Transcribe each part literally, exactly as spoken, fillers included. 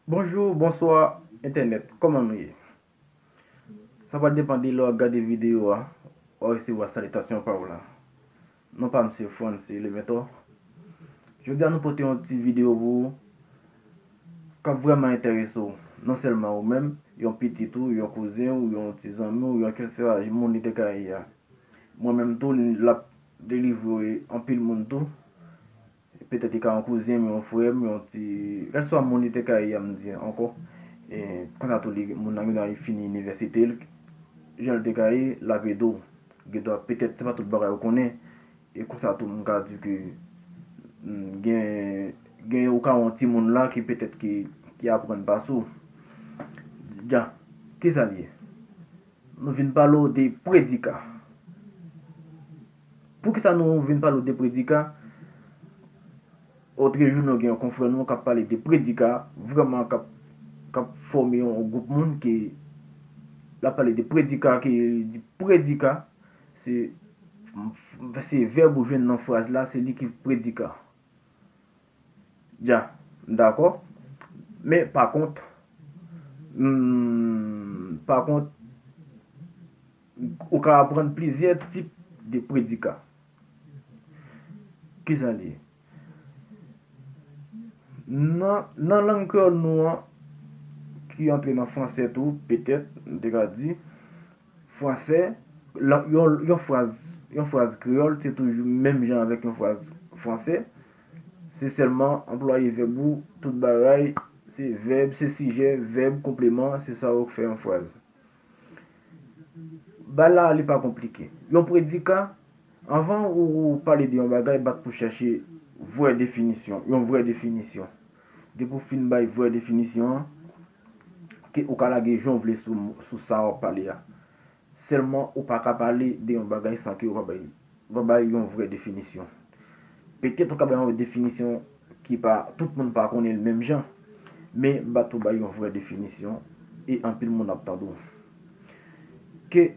Bonjou, bonswa, entènèt, kòman nou ye? Sa pral depann de lè w ap gade videyo a, w ap resevwa salitasyon pa w la. Non pa m se Francy Lementor. Jodi a nou pote yon ti videyo pou ou k ap vrèman enterese w. Non sèlman ou menm, yon pitit ou, yon kouzen w, yon ti zanmi w, yon kèlkeswa moun li te ka ye a. Mwen menm tou, l ap delivre anpil moun tou. Petèt li ka yon kouzen m, yon frè m, yon ti, kèlkeswa moun li te ka ye a, m di ankò. E, konsa tou, li, moun nan gentan fini inivèsite l. Jan l te ka ye, l ap ede w. Gendwa, petèt, se pa tout bagay ou konnen. E konsa tou, m ka di ke, mm, gen, gen ou ka yon timoun la ki petèt ki, ki aprann pase w. Dja, kisa l ye? Nou vin pale w de predika. Poukisa nou vin pale w de predika? Otrejou, nou gen yon konfrè nou k ap pale de predika, vrèman k ap, k ap fòme yon gwoup moun ki, l ap pale de predika, ki di predika, se, se vèb ou jwenn nan fraz la, se li ki predika. Dja, m dakò. Men, pa kont, hmm, pa kont, ou ka aprann plizyè tip de predika. Kisa l ye? Nan, nan lang kreyòl nou an, ki antre nan fransè tou, petèt, m te ka di, fransè, lan-, yon, yon fraz, yon fraz kreyòl, se toujou menm jan avèk yon fraz fransè. Se sèlman anplwaye vèb ou, tout bagay, se vèb, se sijè, vèb, konpleman, se sa yo k fè yon fraz. Bagay la, li pa konplike. Yon predika, anvan ou, ou pale de yon bagay, bat pou chèche vrè definisyon, yon vrè definisyon. Depi w fin bay vrè definisyon an, ke ou ka lage jan w vle sou, sou sa w ap pale a. Sèlman, ou pa ka pale de yon bagay san ke ou pa bay, ou pa bay yon vrè definisyon. Petèt ou ka bay yon definisyon ki pa, tout moun pa konnen l menm jan, men bat pou bay yon vrè definisyon e anpil moun ap tande w. Ke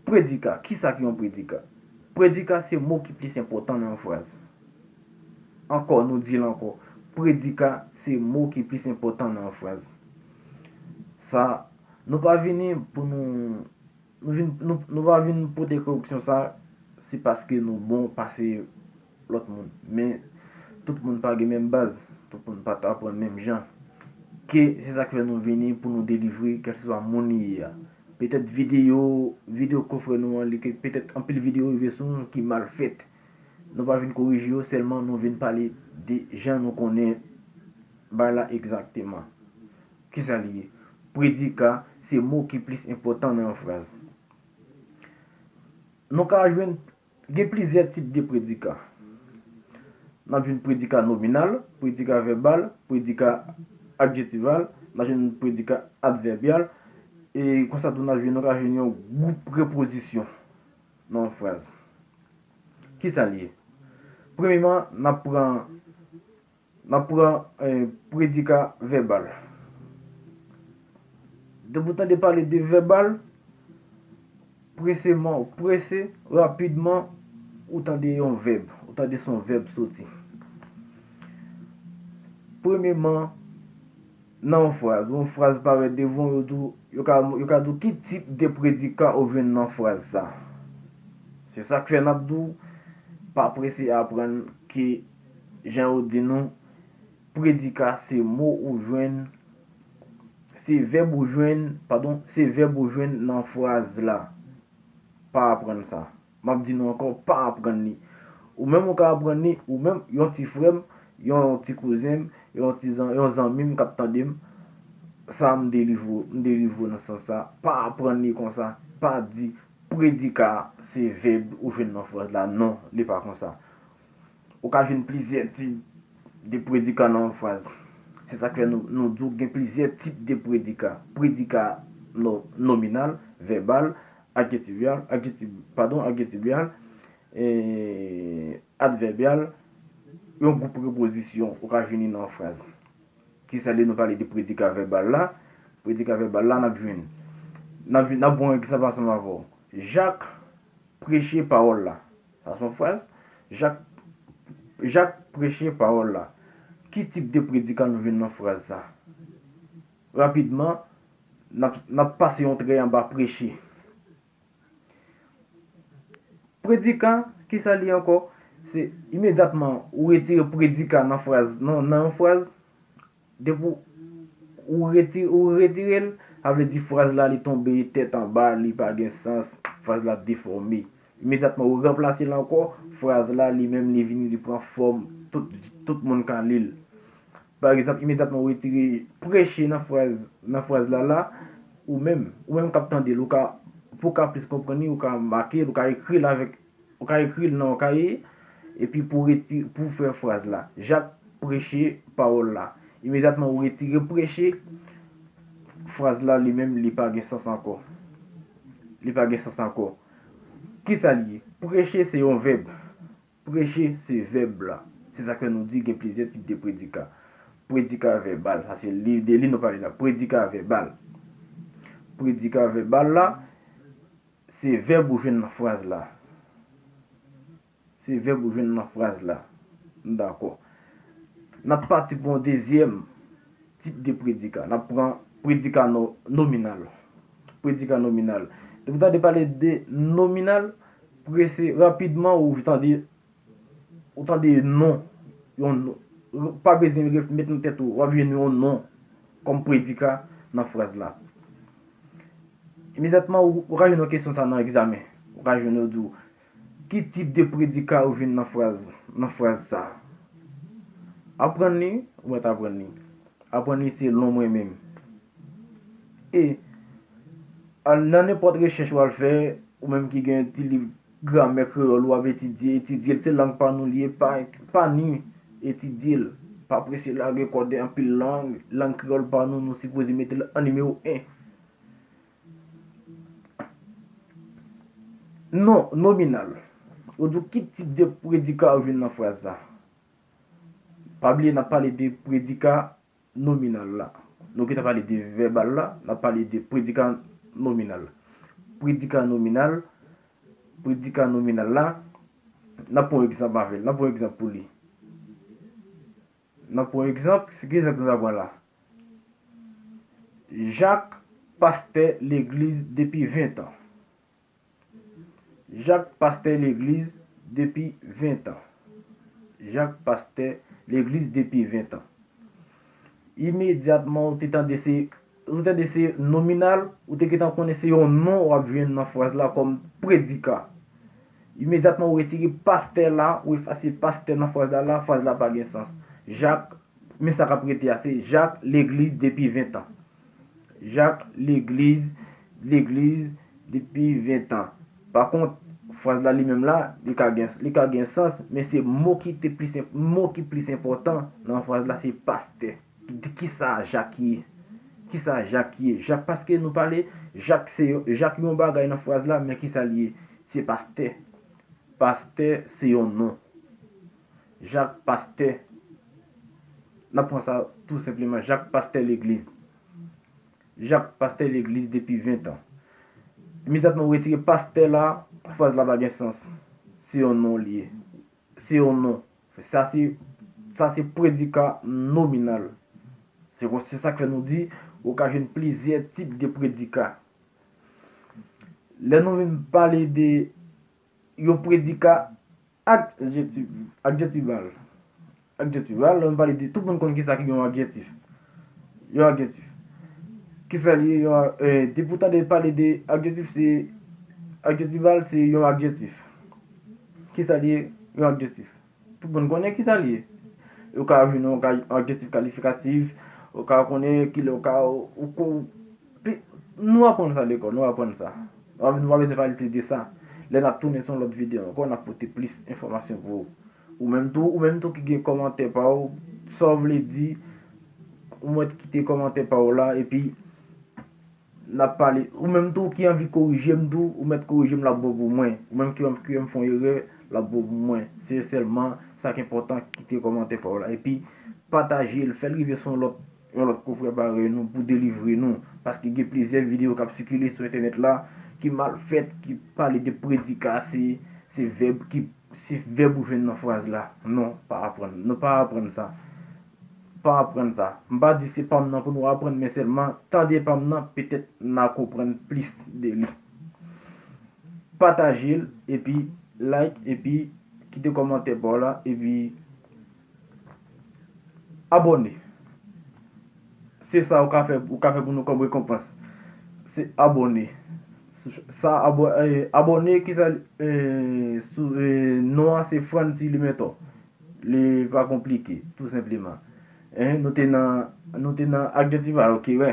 predika, kisa ki yon predika? Predika se mo ki plis enpòtan nan yon fraz. Ankò, nou di l ankò, predika se mo ki plis enpòtan nan yon fraz. Sa, nou pa vini pou nou, nou vin, nou, nou pa vin pote koreksyon sa, se paske nou bon pase lòt moun. Men, tout moun pa gen menm baz, tout moun pa t aprann menm jan. Ke se sa k fè nou vini pou nou delivre, kèlkeswa moun li ye a. Petèt videyo, videyo konfrè nou an, li ke petèt anpil videyo rive sou nou ki mal fèt. Nou pa vin korije yo, sèlman nou vin pale de jan nou konnen bagay la egzakteman. Kisa li ye? Predika se mo ki plis enpòtan nan yon fraz. Nou ka jwenn, gen plizyè tip de predika. N ap jwenn predika nominal, predika vèbal, predika adjetival, n ap jwenn predika advèbyal, e konsa tou n ap jwenn, nou ka jwenn yon gwoup prepozisyon nan yon fraz. Kisa l ye? Premyeman, n ap pran, n ap pran, eh, predika vèbal. Depi w tande pale de vèbal, preseman, prese, rapidman, ou tande yon vèb, ou tande se yon vèb soti. Premyeman, nan yon fraz, yon fraz parèt devan w, yo di w, yo ka, yo ka di w ki tip de predika ou jwenn nan fraz sa. Se sa k fè n ap di w, pa prese aprann ke, jan yo di nou, predika se mo ou jwenn, se vèb ou jwenn, padon, se vèb ou jwenn nan fraz la. Pa aprann sa. M ap di nou ankò, pa aprann li. Ou menm ou ka aprann li, ou menm, yon ti frè m, yon ti kouzen m, yon ti zan-, yon zanmi m k ap tande m, sa m delivre w, m delivre w nan sans sa. Pa aprann li konsa. Pa di predika se vèb ou jwenn nan fraz la. Non, li pa konsa. Ou ka jwenn plizyè tip de predika nan yon fraz. Se sa k fè nou, nou di w gen plizyè tip de predika. Predika no-, nominal, vèbal, adjetivyal, adjeti-, padon, adjetivyal, e, advèbyal, yon gwoup prepozisyon ou ka jwenn li nan yon fraz. Kisa l ye? Nou pale de predika vèbal la. Predika vèbal la, n ap jwenn. N ap jwenn, n ap pran yon egzanp ansanm avè w. Jak preche pawòl la. Sa se yon fraz. Jak, Jak preche pawòl la. Ki tip de predika nou jwenn nan fraz sa? Rapidman, n ap, n ap pase yon trè anba preche. Predika, kisa li ankò? Se imedyatman ou retire predika nan fraz, nan, nan yon fraz, depi ou, ou reti-, ou retire l, sa vle di fraz la li tonbe tèt anba, li pa gen sans, fraz la defòme. Imedyatman ou ranplase l ankò, fraz la li menm li vini, li pran fòm, tout, tout moun ka li l. Pa egzanp, imedyatman ou retire preche nan fraz, nan fraz la la, ou menm, ou menm k ap tande l, ou ka, pou w ka plis konprann li, ou ka make l, ou ka ekri l avèk, ou ka ekri l nan yon kaye, epi pou reti-, pou fè fraz la. Jak preche pawòl la. Imedyatman ou retire preche, fraz la li menm li pa gen sans ankò. Li pa gen sans ankò. Kisa li ye? Preche se yon vèb. Preche se vèb la. Se sa k fè nou di gen plizyè tip de predika. Predika vèbal, sa se li, de li nou pale la. Predika vèbal. Predika vèbal la, se vèb ou jwenn nan fraz la. Se vèb ou jwenn nan fraz la. Nou dakò. N ap pati pou yon dezyèm tip de predika. N ap pran predika no-, nominal. Predika nominal. Depi w tande pale de nominal, prese rapidman ou tande, ou tande non. Yon non. Pa bezwen ref-, met nan tèt ou, w ap jwenn yon non kòm predika nan fraz la. Imedyatman, ou, ou ka jwenn yon kesyon sa nan egzamen. Ou ka jwenn yo di w, ki tip de predika ou jwenn nan fraz, nan fraz sa? Aprann li, ou mèt aprann li. Aprann li se non mwen menm. E al nan nenpòt rechèch w al fè, ou menm ki gen ti liv gramè kreyòl ou ap etidye, etidye l, se lang pa nou li ye, pa, pa ni, etidye l. Pa prese lage kò dèyè anpil lang, lang kreyòl pa nou, nou sipoze mete l an nimewo en. Non, nominal. Ou di w ki tip de predika ou jwenn nan fraz la? Pa bliye n ap pale de predika nominal la. Nou gentan pale de vèbal la, n ap pale de predika nominal. Predika nominal, predika nominal la, n ap pran yon egzanp avè l, n ap pran yon egzanp pou li. N ap pran yon egzanp, se ki egzanp nou ta pran la? Jak pastè legliz depi ven tan. Jak pastè legliz depi ven tan. Jak pastè legliz depi ven tan. Imedyatman ou te tande se, ou te tande se nominal, ou te gentan konnen se yon non w ap jwenn nan fraz la kòm predika. Imedyatman ou retire pastè la, ou efase pastè nan fraz la, la fraz la pa gen sans. Jak, men sa k ap rete a se Jak legliz depi ven tan. Jak legliz, legliz depi ven tan. Pa kont, fraz la li menm la, li ka gen, li ka gen sans, men se mo ki te plis enp-, mo ki plis enpòtan nan fraz la se pastè. Ki, kisa Jak ye? Kisa Jak ye? Jak, paske nou pale, Jak se yon, Jak yon bagay nan fraz la, men kisa l ye? Se pastè. Pastè se yon non. Jak pastè. N ap pran sa tou senpleman, Jak pastè legliz. Jak pastè legliz depi ven tan. Imedyatman ou retire pastè la, fraz la pa gen sans. Se yon non li ye. Se yon non. Sa se, sa se predika nominal. Se kon, se sa k fè nou di, ou ka jwenn plizyè tip de predika. Lè nou vin pale de yon predika adjektif, adjektival. Adjektival, lè nou pale de, tout moun konn kisa ki yon adjektif. Yon adjektif. Kisa li ye, yon a-, eh, depi w tande pale de adjektif, se, adjektival, se yon adjektif. Kisa li ye, yon adjektif? Tout moun konnen kisa li ye. Ou ka jwenn yon ka-, adjektif kalifikatif, ou ka konnen kilè, ou ka, ou, ou, pi-, nou aprann sa lekòl, nou aprann sa. Nou pa, nou pa bezwen pale plis de sa. Lè n ap tounen sou yon lòt videyo ankò, n ap pote plis enfòmasyon pou ou. Ou menm tou, ou menm tou ki gen kòmantè pa w, sa w vle di, ou mèt kite kòmantè pa w la, epi n ap pale. Ou menm tou ki anvi korije m tou, ou mèt korije m, l ap bon pou mwen. Ou menm ki, ki wè m fè yon erè, l ap bon pou mwen. Se sèlman sa k enpòtan, kite kòmantè pa w la. Epi, pataje l, fè l rive sou yon lòt, yon lòt konfrè parèy nou pou delivre nou. Paske gen plizyè videyo k ap sikile sou entènèt la, ki mal fèt, ki pale de predika, se, se vèb ki, se vèb ou jwenn nan fraz la. Non, pa aprann. Nou pa aprann sa. pa aprann sa. M pa di se pa m nan pou nou aprann, men sèlman tande pa m nan, petèt n a konprann plis de li. Pataje l, epi like, epi kite kòmantè pa w la, epi abòne. Se sa ou ka fè, ou ka fè pou nou kòm rekonpans. Se abòne. Sa, abò-, eh, abòne, ki sa, eh, sou, eh, non an se Frantzly Lemaitre. Li pa konplike, tou senpleman. Hein, nou te nan, nou te nan adjektif la, ok, wè.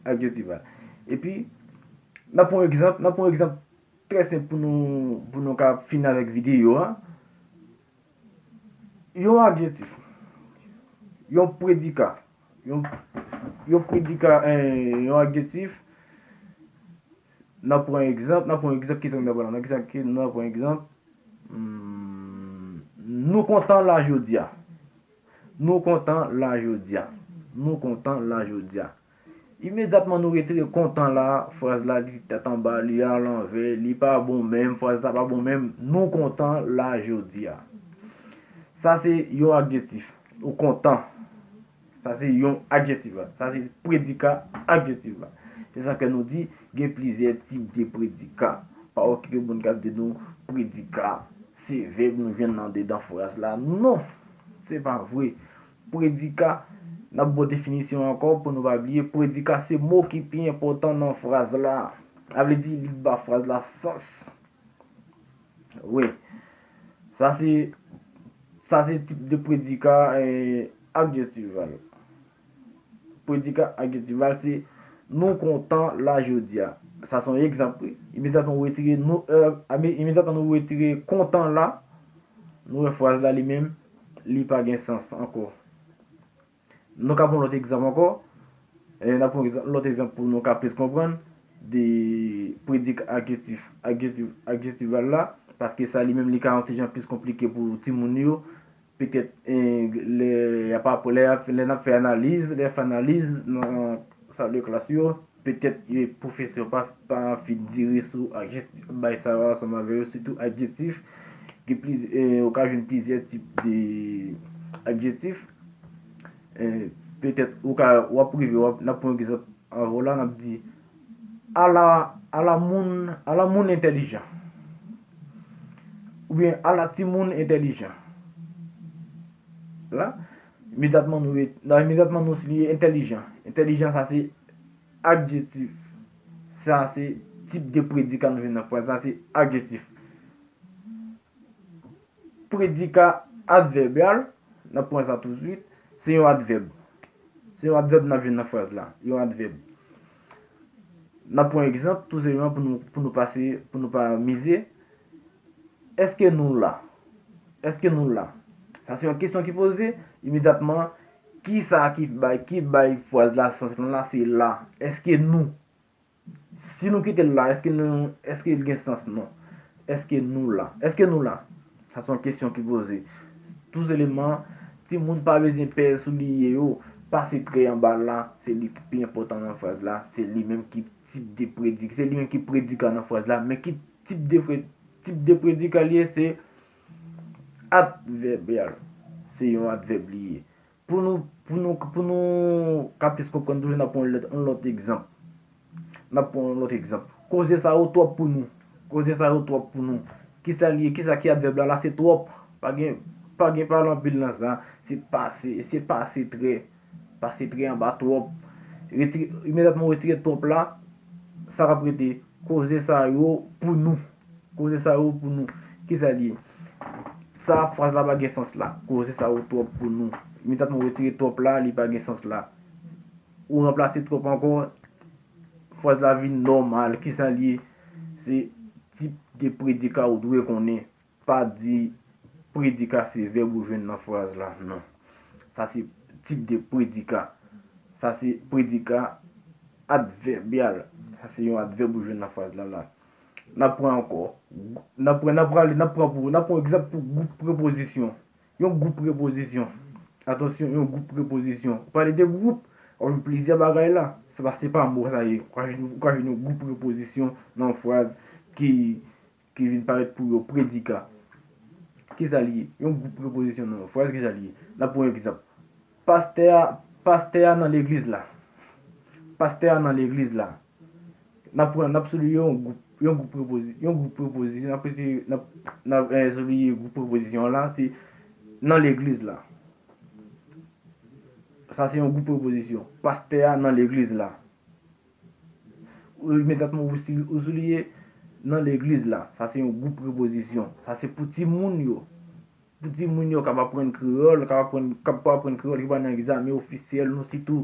Adjektif la. Epi, n ap pran yon egzanp, n ap pran yon egzanp trè senp pou nou, pou nou ka fin avèk videyo a. Yon adjektif, yon predika, yon, yon predika, eh, yon adjektif. N ap pran egzanp, n ap pran egzanp ki sa n ap pran la, nan ki sa ki n ap pran egzanp. Hmm, nou kontan la jodi a. Nou kontan la jodi a. Nou kontan la jodi a. Imedyatman nou retire kontan la, fraz la li tèt anba, li alanvè, li pa bon menm, fraz la pa bon menm, nou kontan la jodi a. Sa se yon adjektif. Ou kontan. Sa se yon adjektif la. Sa se predika adjektif la. Se sa ke nou di, gen plizyè tip de predika. Pa okipe moun k ap di nou predika se vèb nou jwenn andedan fraz la. Non, se pa vre. Predika, n ap ba w definisyon ankò pou nou pa bliye. Predika se mo ki pi enpòtan nan fraz la. Sa vle di li ba fraz la sans. Wi. Sa se, sa se tip de predika, eh, adjektival. Predika adjektival se nou kontan la jodi a. Sa se yon egzanp, wi. Imedyatman ou retire nou, eh, ami-, imedyatman nou retire kontan la, nou wè fraz la li menm, li pa gen sans ankò. Nou ka pran lòt egzanp ankò. Eh, n ap pran egzanp, lòt egzanp pou nou ka plis konprann de predika adjektif, adjektif, adjektival la, paske sa li menm li ka yon ti jan plis konplike pou timoun yo. Petèt, eh, lè y ap apre, lè y ap, lè n ap fè analiz, lè y ap fè analiz nan sal de klas yo, petèt, eh, pwofesè pa, pa fin dire sou adjektif, bay sa yo ansanm avè yo, sitou adjektif, gen pliz-, eh, ou ka jwenn plizyè tip de adjektif. Eh, petèt, ou ka, w ap rive, w ap, n ap pran egzanp, anvan la, n ap di, ala, ala moun, ala moun entèlijan. Oubyen ala timoun entèlijan. La, imedyatman nou, la, imedyatman nou souliye entèlijan. Entèlijan, sa se adjektif. Sa se tip de predika nou jwenn nan fraz la, se adjektif. Predika advèbyal, n ap pran sa tousuit, se yon advèb. Se yon advèb n ap jwenn nan fraz la, yon advèb. N ap pran egzanp, tou senpleman pou nou, pou nou pase, pou nou pa mize. Èske nou la? Èske nou la? Sa se yon kesyon ki poze, imedyatman, ki sa ki bay, ki bay fraz la sans lan la, se la. Èske nou? Si nou kite l la, èske nou, èske l gen sans? Non. Èske nou la? Èske nou la? Sa se yon kesyon ki poze. Tou senpleman, timoun pa bezwen pè soulye yo. Pase trè anba la, se li ki pi enpòtan nan fraz la, se li menm ki tip de predika, se li menm ki predika nan fraz la, men ki tip de pre-, tip de predika li ye, se advèbyal. Se yon advèb li ye. Pou nou, pou nou, pou nou ka plis konprann toujou, n ap pran yon lòt, yon lòt egzanp. N ap pran yon lòt egzanp. Koze sa yo twòp pou nou. Koze sa yo twòp pou nou. Kisa l ye? Kisa ki advèb la? La se twòp. Pa gen, pa gen pale anpil nan sa. Se pase, se pase trè. Pase trè anba twòp. Retire, imedyatman w retire twòp la, sa k ap rete? Koze sa yo pou nou. Koze sa yo pou nou. Kisa l ye? Sa fraz la pa gen sans la. Koze sa yo twòp pou nou. Imedyatman w retire twòp la, li pa gen sans la. Ou ranplase twòp ankò, fraz la vin nòmal. Kisa l ye? Se tip de predika ou dwe konnen. Pa di predika se vèb ou jwenn nan fraz la, non. Sa se tip de predika. Sa se predika advèbyal. Sa se yon advèb ou jwenn nan fraz la la. N ap pran ankò. N ap pran, n ap prale, n ap pran pou, n ap pran egzanp pou gwoup prepozisyon. Yon gwoup prepozisyon. Atansyon, yon gwoup prepozisyon. Ou pale de gwoup, w ap jwenn plizyè bagay la. Se pa, se pa mo sa ye. Ou ka jwenn, ou ka jwenn yon gwoup prepozisyon nan yon fraz ki ki vin parèt pou yo predika. Kisa l ye? Yon gwoup prepozisyon nan yon fraz, kisa l ye? N ap pran yon egzanp. Pastè a, pastè a nan legliz la. Pastè a nan legliz la. N ap pran, n ap souliye yon gwoup, yon gwoup prepozi-, yon gwoup prepozi-, n ap eseye, n ap, n ap, eh, souliye gwoup prepozisyon an la, se nan legliz la. Sa se yon gwoup prepozisyon. Pastè a nan legliz la. Ou imedyatman ou sou-, ou souliye nan legliz la. Sa se yon gwoup prepozisyon. Sa se pou timoun yo. Pou timoun yo k ap aprann kreyòl, k ap aprann, k ap aprann kreyòl, ki pral nan egzamen ofisyèl nou, sitou,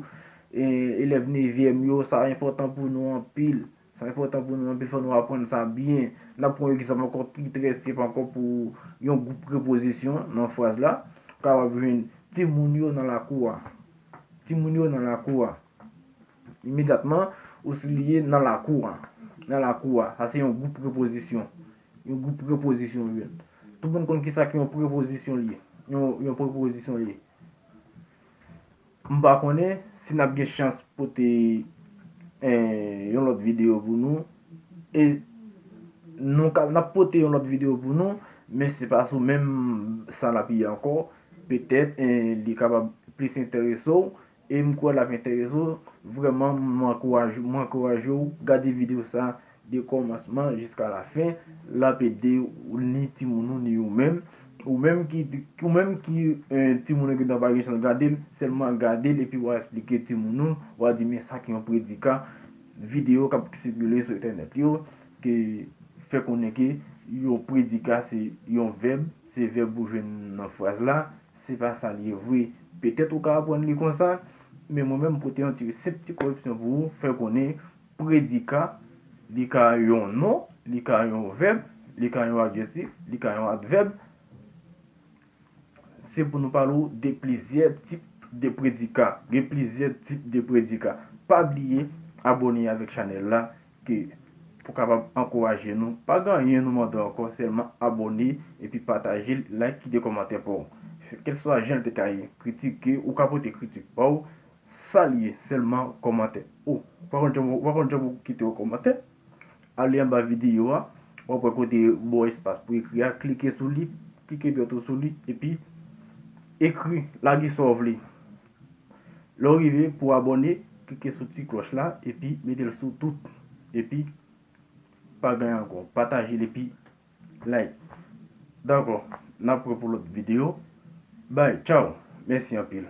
eh, elèv nevyèm yo, sa enpòtan pou nou anpil. Sa enpòtan pou nou anpil, fò nou aprann sa byen. N ap pran yon egzanp ankò ki trè senp ankò pou yon gwoup prepozisyon nan fraz la. Ou kapab jwenn timoun yo nan lakou a. Timoun yo nan lakou a. Imedyatman, ou souliye nan lakou a. Nan lakou a. Sa se yon gwoup prepozisyon. Yon gwoup prepozisyon ou jwenn. Tout moun konn kisa ki yon prepozisyon li ye. Yon, yon prepozisyon li ye. M pa konnen si n ap gen chans pote, eh, yon lòt videyo pou nou. E nou ka, n ap pote yon lòt videyo pou nou, men se pa sou menm sa l ap ye ankò. Petèt, eh, li kapab plis enterese w. E m kwè l ap enterese w. Vrèman, m ankouraje, m ankouraje w gade videyo sa de kòmansman jiska lafen. L ap ede w, ni timoun ou, ni ou menm. Ou menm ki, ou menm ki, eh, timoun ou gentan pa gen chans gade l, sèlman gade l epi w a eksplike timoun ou, w a di, "Men sa ki yon predika." Videyo k ap sikile sou entènèt yo, ke fè konnen ke yon predika se yon vèb, se vèb ou jwenn nan fraz la, se pa sa l ye vre. Petèt ou ka aprann li konsa, men mwen menm m pote yon ti, senp ti koreksyon pou ou, fè konnen predika, li ka yon non, li ka yon vèb, li ka yon adjektif, li ka yon advèb. Se pou nou pale w de plizyè tip de predika. Gen plizyè tip de predika. Pa bliye abòne avèk chanèl la, ke pou kapab ankouraje nou. Pa gen anyen nou mande w ankò, sèlman abòne epi pataje l, like, kite kòmantè pa w. Kèlswa jan l te ka ye, kritike, ou ka pote kritik pa w, sa l ye, sèlman kòmantè. O, ou pa konn jan pou, ou pa konn jan pou kite yon kòmantè? Ale anba videyo a, w ap wè kote bò espas pou ekri a, klike sou li, klike byen tou sou li, epi ekri, lage sa w vle. Lè w rive pou abòne, klike sou ti klòch la, epi mete l sou tout. Epi, pa gen ankò, pataje l epi like. Dakò, n ap wè pou lòt videyo. Bye, tchaw, mèsi anpil.